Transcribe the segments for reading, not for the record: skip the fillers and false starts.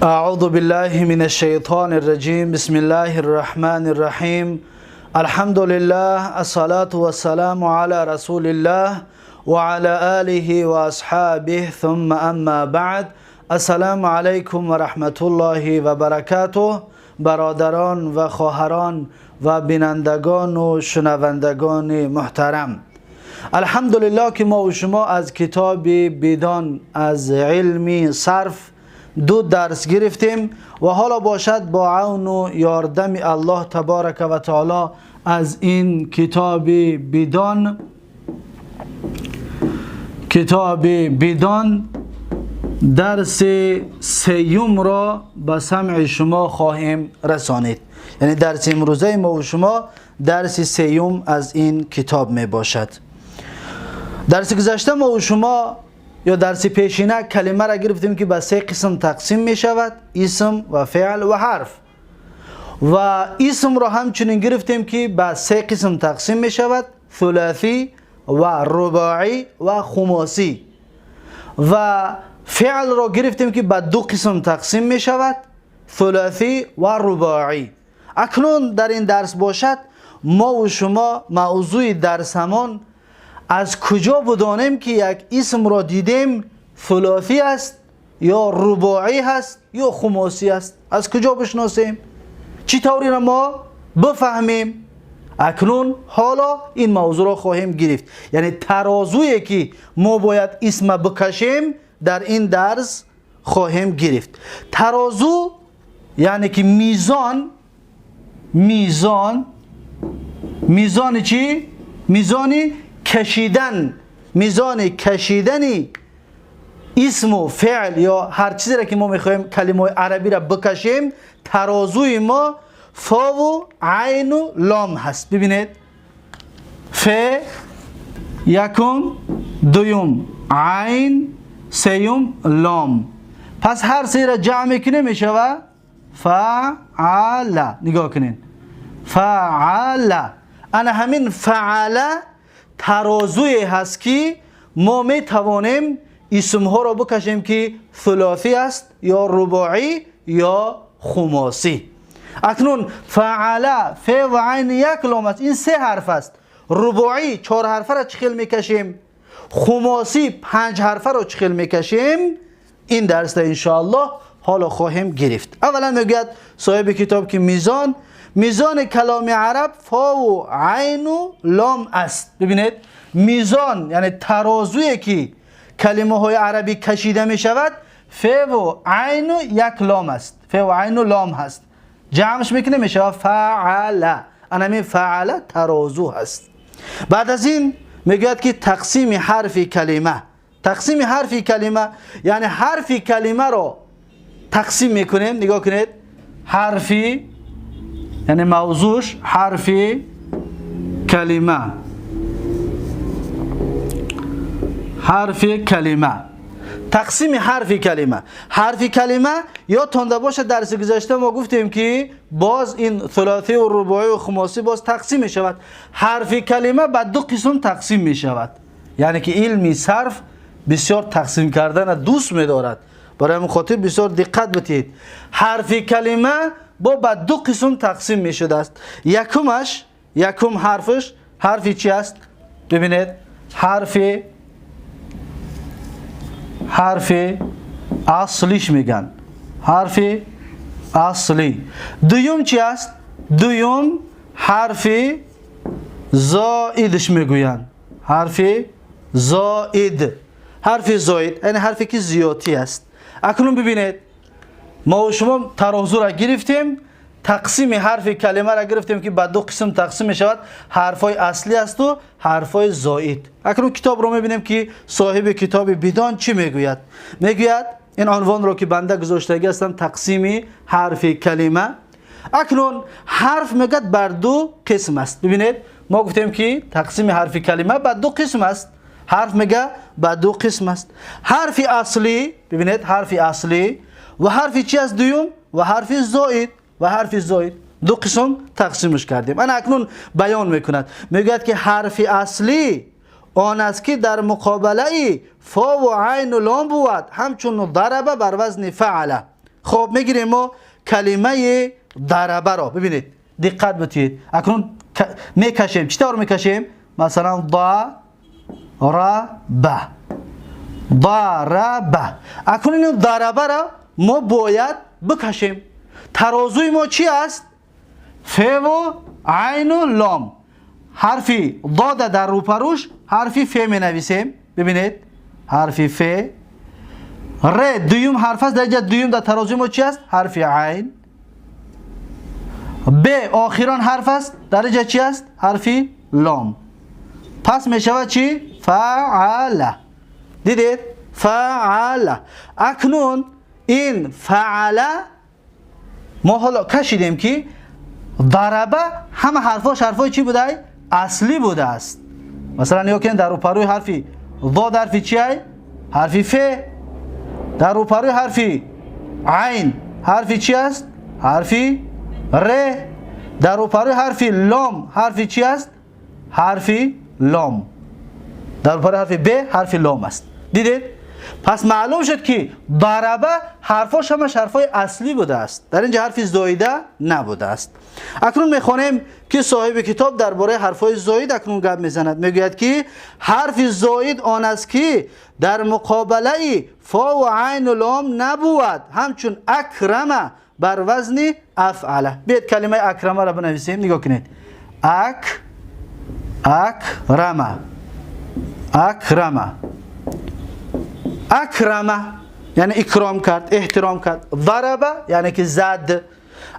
أعوذ بالله من الشيطان الرجيم. بسم الله الرحمن الرحيم. الحمد لله، الصلاة والسلام على رسول الله وعلى آله وأصحابه، ثم أما بعد. السلام علیکم و رحمت الله و برکاته. برادران و خواهران و بینندگان و شنوندگان محترم، الحمدلله که ما و شما از کتاب بیدان از علم صرف دو درس گرفتیم و حالا باشد با عون و یاردم الله تبارک و تعالی از این کتاب بیدان، کتاب بیدان درس سیوم را به سمع شما خواهیم رسانید. یعنی درس امروزه ما و شما درس سیوم از این کتاب می باشد. درس گذشته ما و شما یا درس پیشینه کلمه را گرفتیم که به سه قسم تقسیم می شود: اسم و فعل و حرف. و اسم را همچنین گرفتیم که به سه قسم تقسیم می شود: ثلاثی و رباعی و خماسی. و فعل را گرفتیم که به دو قسم تقسیم می شود: ثلاثی و رباعی. اکنون در این درس باشد ما و شما موضوع درس همان از کجا بدانیم که یک اسم را دیدیم ثلاثی است یا رباعی هست یا خماسی است؟ از کجا بشناسیم؟ چی طوری را ما بفهمیم؟ اکنون حالا این موضوع را خواهیم گرفت. یعنی ترازویی که ما باید اسم بکشیم در این درس خواهیم گرفت. ترازو یعنی که میزان، میزان، میزان چی؟ میزان کشیدن، میزان کشیدن اسم و فعل یا هر چیزی را که ما میخوایم کلمه عربی را بکشیم، ترازوی ما فا و عین و لام هست. ببینید، ف یکم، دوم عین، سیوم لام. پس هر سه را جمع میکنه میشوه فعل. نگاه کنین، فعل. انا همین فعل ترازوی هست که ما می توانیم اسمها را بکشیم که ثلاثی است یا رباعی یا خماسی. اکنون فعل، ف و عین یک لام است، این سه حرف است. رباعی چهار حرفه را چخیل میکشیم، خماسی پنج حرفه را چخیل میکشیم. این درس انشاءالله حالا خواهیم گرفت. اولا میگوید صاحب کتاب که میزان، میزان کلام عرب فا و عین و لام است. ببینید، میزان یعنی ترازویی که کلمه های عربی کشیده می شود ف و عین و یک لام است. ف و عین و لام هست، جمعش میکنه می شود فعل. انمی فعل ترازو هست. بعد از این میگوید که تقسیم حرف کلمه، تقسیم حرف کلمه یعنی حرف کلمه را تقسیم میکنیم. نگاه کنید، حرفی یعنی موضوعش حرف کلمه، حرف کلمه، تقسیم حرف کلمه. حرف کلمه یا تانده باشه درس گذشته ما گفتیم که باز این ثلاثی و رباعی و خماسی باز تقسیم می شود. حرف کلمه به دو قسم تقسیم می شود. یعنی که علمی صرف بسیار تقسیم کردن دوست می دارد، برای همین خاطر بسیار دقت بدهید. حرف کلمه با به دو قسم تقسیم می شده است. یکمش، یکم حرفش حرفی چی است؟ ببینید، حرف، حرف اصلیش میگن، حرف اصلی. دوم چی است؟ دوم حرف زائدش میگوین، حرف زائد، حرف زائد یعنی حرفی که زیادی است. اکنون ببینید، ما و شما ترازو را گرفتیم، تقسیم حرف کلمه را گرفتیم که به دو قسم تقسیم می شود: حرفای اصلی است و حرفای زائد. اکنون کتاب رو میبینیم که صاحب کتاب بیدان چی میگوید. میگوید این عنوان رو که بنده گذاشتگی هستم، تقسیم حرف کلمه. اکنون حرف میگد بر دو قسم است. ببینید، ما گفتیم که تقسیم حرف کلمه به دو قسم است. حرف میگه به دو قسم است: حرف اصلی، ببینید، حرف اصلی و حرف چی است دوم؟ و حرف زائد. و حرف زائد دو قسم تقسیمش کردیم. انا اکنون بیان میکند، میگوید که حرف اصلی آن است که در مقابله فا و عین و لام بود، همچون ضرب بر وزن فعل. خب میگیریم ما کلمه ضربه را. ببینید دقت بتید. اکنون میکشیم. چطور میکشیم؟ مثلا ضربه، ضربه. اکنون این ضربه را ما باید بکشیم. ترازوی ما چی است؟ ف و عین و لام. حرفی ضاد در روپروش حرفی ف می نویسیم. ببینید حرفی ف، ر دویم حرف است، در اینجا دویم در ترازوی ما چی است؟ حرف عین. ب آخران حرف است، در اینجا چی است؟ حرف لام. پس می شود چی؟ فعل. دیدید؟ فعل. اکنون این فعل ما حالا کشیدیم که ضربه همه حرفاش حرفای چی بوده؟ اصلی بوده است. مثلا نگاه کنید در روپروی حرفی ضاد حرفی چی؟ حرفی ف. در روپروی حرفی عین حرفی چی است؟ حرفی ر. در روپروی حرفی لام حرفی چی است؟ حرفی لام. در روپروی حرفی ب حرفی لام است. دیدید؟ پس معلوم شد که ضربه حرفاش همش حرفای اصلی بوده است، در اینجا حرف زایده نبوده است. اکنون میخوانیم که صاحب کتاب درباره حرفای زاید اکنون گپ میزند. میگوید که حرف زاید آن است که در مقابله فا و عین و لام نبود، همچون اکرمه بر وزن افعله. بیاید کلمه اکرمه را بنویسیم. نگاه کنید، اک، اکرمه، اکرمه، اکرمه یعنی اکرام کرد، احترام کرد. ضربه یعنی که زد.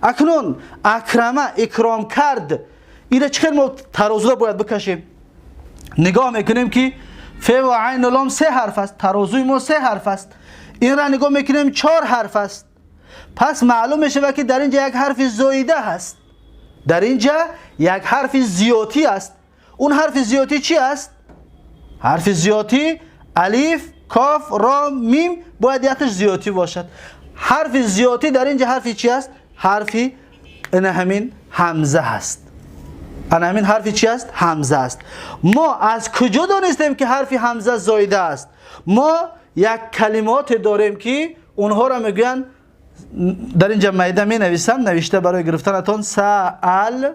اکنون اکرمه اکرام کرد، اینه چه ما ترازو را باید بکشیم. نگاه میکنیم که ف و عین و لام سه حرف است، ترازوی ما سه حرف است. این را نگاه میکنیم چهار حرف است. پس معلوم میشه که در اینجا یک حرف زایده هست، در اینجا یک حرف زیاتی است. اون حرف زیاتی چی است؟ حرف زیاتی الف، کاف، را، میم باید یکش زیاتی باشد. حرف زیاتی در اینجا حرفی چی است؟ حرفی این همین همزه هست. این همین حرفی چی است؟ همزه است. ما از کجا دانستیم که حرف همزه زایده است؟ ما یک کلمات داریم که اونها را میگوین، در اینجا میده می نویسم، نوشته برای گرفتنتون، سأل،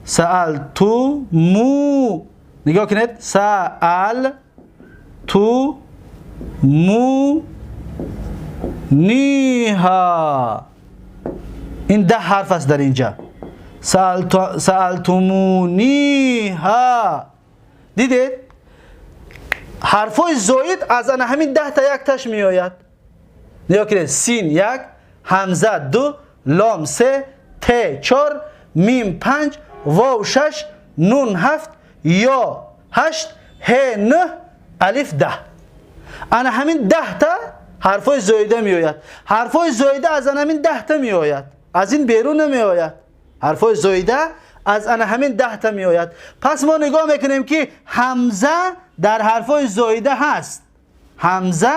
سأل تو مو. نگاه کنید، سأل تو مو نیها. این 10 حرف است در اینجا. سألتمونیها. دیدید؟ حرفای زاید از ان همین 10 تا یک تاش می آید. نگاه کنید، سین 1، همزه 2، لام 3، ت 4، میم 5، واو 6، نون 7، یا 8، ه 9، الف 10. انا همین 10 تا حرفای زایده می آید. حرفای زایده از ان همین 10 تا می آید، از این بیرون نمی آید. حرفای زایده از ان همین 10 تا می آید. پس ما نگاه میکنیم که همزه در حرفای زایده هست، همزه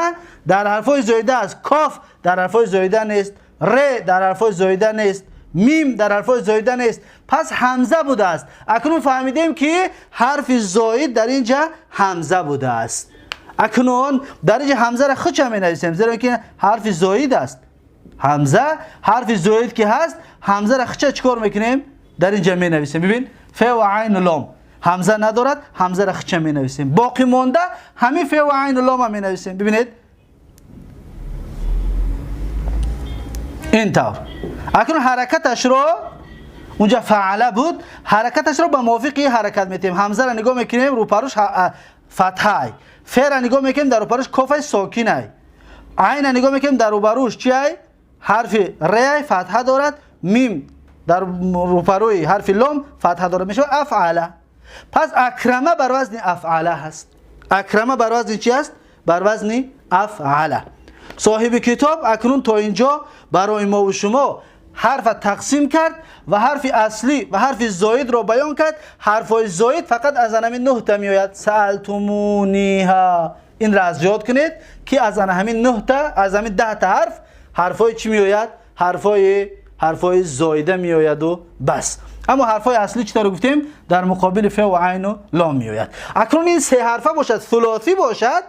در حرفای زایده است، کاف در حرفای زایده نیست، ر در حرفای زایده نیست، میم در حرفای زایده نیست. پس همزه بوده است. اکنون فهمیدیم که حرف زاید در اینجا همزه بوده است. اکنون در اینجا همزه را خود می نویسیم، زیرا که حرف زاید است. همزه حرف زاید که هست، همزه را خود چیکار میکنیم؟ در اینجا می نویسیم. ببین ف و عین و لام همزه ندارد، همزه را خود می نویسیم. باقی مانده همین ف و عین و لام می نویسیم. ببینید اینطور. اکنون حرکتش رو اونجا فعله بود، حرکتش رو به موافقی حرکت میتیم. همزه را نگاه میکنیم روپروش فتحه، ف را نگاه میکنیم در روپروش کاف ساکینه، عین را نگاه میکنیم در روپروش چیه؟ حرف ر فتحه دارد، میم در روپروی حرف لام فتحه دارد، میشه افعله. پس اکرمه بر وزن افعله هست. اکرمه بر وزن چی است؟ بر وزن افعله. صاحب کتاب اکنون تا اینجا برای ما و شما حرف تقسیم کرد و حرف اصلی و حرف زاید را بیان کرد. حرف زاید فقط از همین 9 تا می آید. سألتمونیها، این را از یاد کنید که از همین 9 تا، از همین 10 تا حرف، حرفای چی می آید؟ حرفای زایده می آید و بس. اما حرفای اصلی چطور گفتیم؟ در مقابل ف و عین و لام می آید. اکنون این سه حرفه باشد، ثلاثی باشد،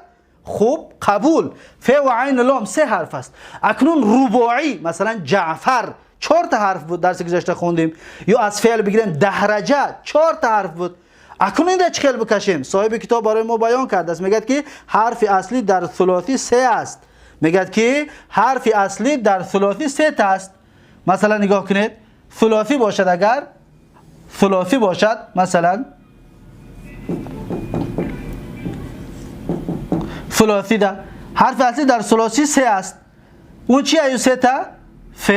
خوب قبول، ف و عین لام سه حرف است. اکنون رباعی مثلا جعفر 4 تا حرف بود، درس گذشته خوندیم. یا از فعل بگیریم دهرجه 4 تا حرف بود. اکنون این را چه خیل بکشیم؟ صاحب کتاب برای ما بیان کرده است، میگه که حرف اصلی در ثلاثی 3 است. میگه که حرف اصلی در ثلاثی 3 تا است. مثلا نگاه کنید، ثلاثی باشد، اگر ثلاثی باشد مثلا ثلاثی ده، حرف اصلی در ثلاثی 3 است. اون چی ایو 3 تا؟ ف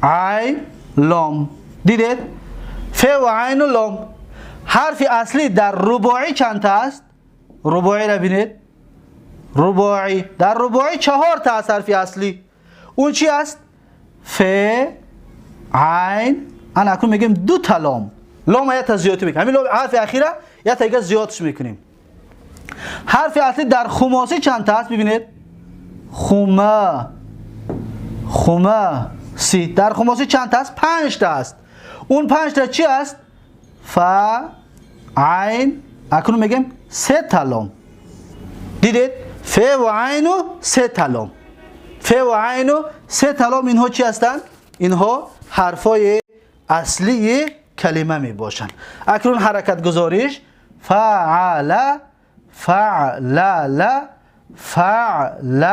عین لام. دیدید؟ ف و عین و لام. حرف اصلی در رباعی چند تا است؟ رباعی را ببینید، رباعی در رباعی 4 تا است حرف اصلی. اون چی است؟ ف عین. انا اکنون میگیم 2 تا لام، لام یا تا زیادی میکنیم، همین لام حرف اخیره یا تا دیگه زیادش میکنیم. حرف اصلی در خماسی چند تا است؟ ببینید خما خماسی در خماسی چند تا است؟ 5 تا است. اون 5 تا چی است؟ ف عین. اکنون میگیم 3 تا لام. دیدید؟ ف و عین و 3 تا لام، ف و عین و 3 تا لام، اینها چی هستند؟ اینها حرفای اصلی کلمه می باشند. اکنون حرکت گذاریش فعل فعلل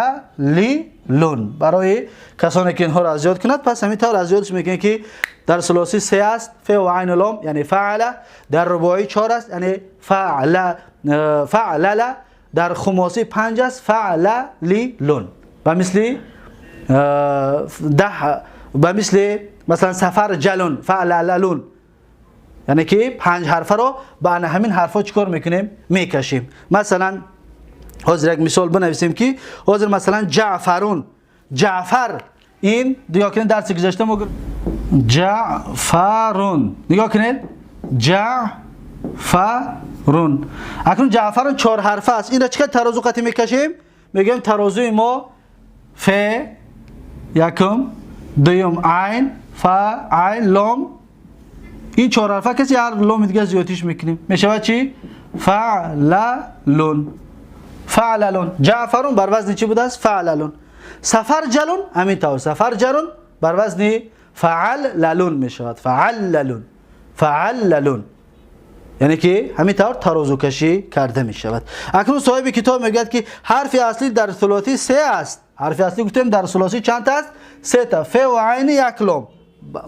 فعللیلون. برای کسانی که اینها را از یاد کند پس همین طور از یادش میکنه که در ثلاثی 3 است، ف و عین و لام یعنی فعل، در رباعی 4 است یعنی فعل فعلل، در خماسی 5 است فعللیلون. و مثل ده، و مثل مثلا سفر جلون فعلللون، یعنی که 5 حرفه رو با همین حرفا چیکار میکنیم؟ میکشیم. مثلا حاضر یک مثال بنویسیم که حاضر مثلا جعفرون، جعفر، این نگاه کنید درس گذشته ما جعفرون، نگاه کنید جعفرون. اکنون جعفرون 4 حرفه است. این را چقدر ترازو قطعی میکشیم؟ میگیم ترازوی ما ف یکم، دوم عین، ف عین لام، این 4 حرفه کسی هر لام دیگه زیادیش میکنیم میشود چی؟ فعللون. فعللون جعفرون بر وزن چی بوده است؟ فعللون. سفر جلون همین طور، سفر جلون بر وزن فعللون میشود، فعللون فعللون، یعنی که همین طور ترازو کشی کرده میشود. اکنون صاحب کتاب میگوید که حرف اصلی در ثلاثی 3 است. حرف اصلی گفتیم در ثلاثی چند است؟ 3 تا، ف و عین 1 لام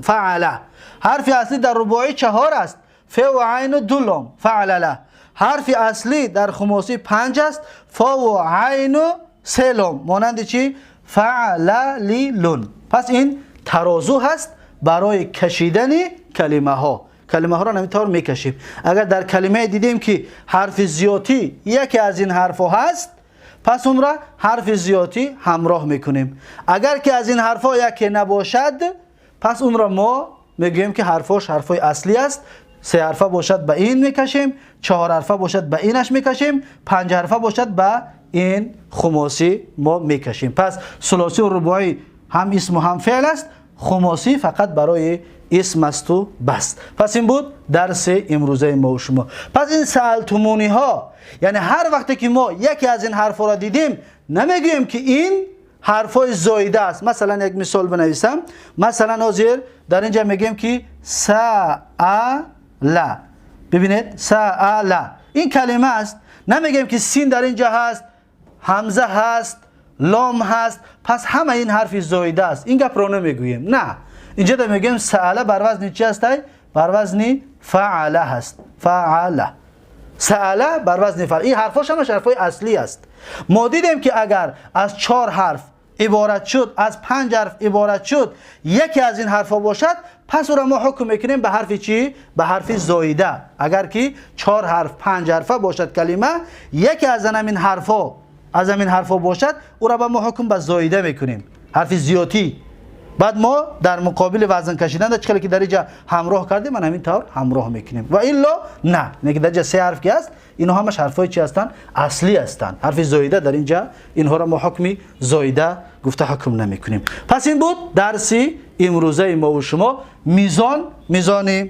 فعله. حرف اصلی در رباعی 4 است، ف و عین 2 لام فعلله. حرف اصلی در خماسی 5 است، ف و عین 3 لام، مانند چی؟ فعللیلون. پس این ترازو هست برای کشیدن کلمه ها. کلمه ها را همینطور میکشیم. اگر در کلمه دیدیم که حرف زیادی یکی از این حرف ها هست، پس اون را حرف زیادی همراه میکنیم. اگر که از این حرف ها یکی نباشد، پس اون را ما میگوییم که حرفاش حرفای اصلی است. 3 حرفه باشد به این میکشیم، 4 حرفه باشد به اینش میکشیم، 5 حرفه باشد به این خماسی ما میکشیم. پس ثلاثی و رباعی هم اسم و هم فعل است، خماسی فقط برای اسم است و بس. پس این بود درس امروزه ما و شما. پس این سألتمونی ها، یعنی هر وقتی که ما یکی از این حرفا را دیدیم نمیگوییم که این حرفای زایده است. مثلا یک مثال بنویسم، مثلا حاضر در اینجا میگیم که سأل، ببینید سأل این کلمه است، نمیگیم که سین در اینجا هست، همزه هست، لام هست، پس همه این حرف زایده است، این گپ رو نمیگوییم. نه، اینجا در میگیم سأل بر وزن چی هست؟ بر وزن فعل هست، فعل. سأل بر وزن فعل. این حرفاش همش حرفای اصلی است. ما دیدیم که اگر از 4 حرف عبارت شد، از 5 حرف عبارت شد، یکی از این حرفا باشد، پس او را ما حکم میکنیم به حرف چی؟ به حرف زایده. اگر که 4 حرف 5 حرفه باشد کلمه، یکی از همین حرفا از همین حرفا باشد، او را به ما حکم به زایده میکنیم، حرف زیادی. بعد ما در مقابل وزن کشیدن در چه که در اینجا همراه کردیم، من همین طور همراه میکنیم. و الا نه، نه که در اینجا 3 حرف که است، اینها همش حرفای چی هستند؟ اصلی هستند. حرف زایده در اینجا اینها را ما حکمی زایده گفته حکم نمیکنیم. پس این بود درس امروزه ما و شما، میزان، میزان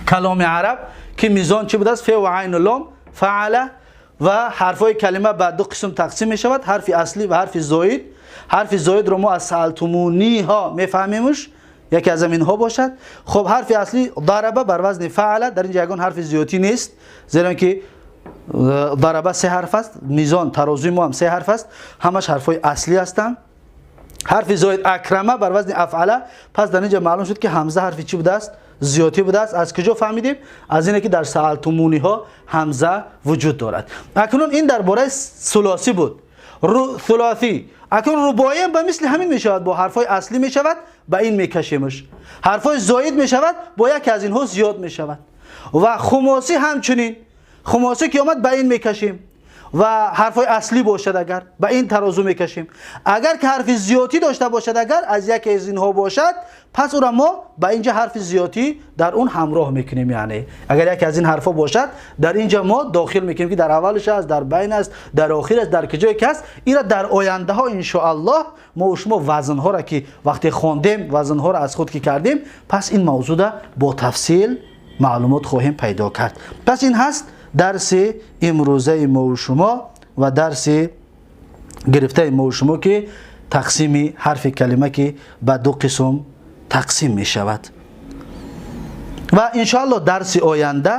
کلام عرب که میزان چی بوده است؟ ف و عین و لام فعل، و حرفای کلمه به دو قسم تقسیم می شود، حرف اصلی و حرف زاید. حرف زاید رو ما از سألتمونی ها میفهمیمش، یکی از اینها باشد. خب حرف اصلی ضربه بر وزن فعل، در اینجا یگان حرف زیادی نیست، زیرا که ضربه سه حرف است، میزان ترازوی ما هم سه حرف است، همش حرفای اصلی هستند. حرف زاید اکرمه بر وزن افعله، پس در اینجا معلوم شد که همزه حرف چی بوده است؟ زیادی بوده است. از کجا فهمیدیم؟ از اینه که در سألتمونی ها همزه وجود دارد. اکنون این درباره ثلاثی بود، ثلاثی. اکنون رباعی هم به مثل همین می شود، با حرفای اصلی می شود، به این میکشیمش. حرفای زاید می شود، با یکی از اینها زیاد می شود. و خماسی همچنین، خماسی که آمد به این میکشیم و حرفای اصلی باشد اگر به این ترازو میکشیم. اگر که حرف زیادی داشته باشد، اگر از یکی از اینها باشد، پس او را ما به اینجا حرف زیادی در اون همراه میکنیم. یعنی اگر یکی از این حرفا باشد در اینجا ما داخل میکنیم که در اولش است، در بین است، در آخر است، در کجای که است. این را در آینده ها ان شاء الله ما و شما وزن ها را که وقتی خواندیم، وزن ها را از خود که کردیم، پس این موضوع را با تفصیل معلومات خواهیم پیدا کرد. پس این هست درس امروزه ما و شما و درس گرفته ما و شما که تقسیم حرف کلمه که به دو قسم تقسیم می شود. و انشاءالله درس آینده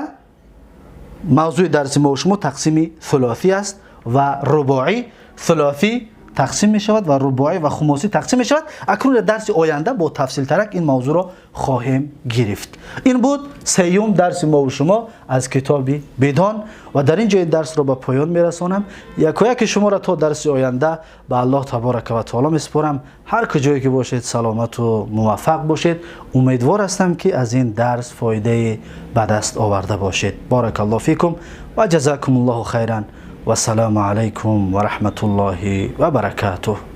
موضوع درس ما و شما تقسیم ثلاثی است و رباعی. ثلاثی تقسیم می شود و رباعی و خماسی تقسیم می شود. اکنون در درس آینده با تفصیل ترک این موضوع را خواهیم گرفت. این بود سیوم درس ما و شما از کتاب بدان و در اینجا این درس را به پایان می رسانم. یکایک شما را تا درس آینده به الله تبارک و تعالی می سپارم. هر کجایی که باشید سلامت و موفق باشید. امیدوار هستم که از این درس فایده به دست آورده باشید. بارک الله فیکم و جزاکم الله خیرا. والسلام عليكم ورحمة الله وبركاته.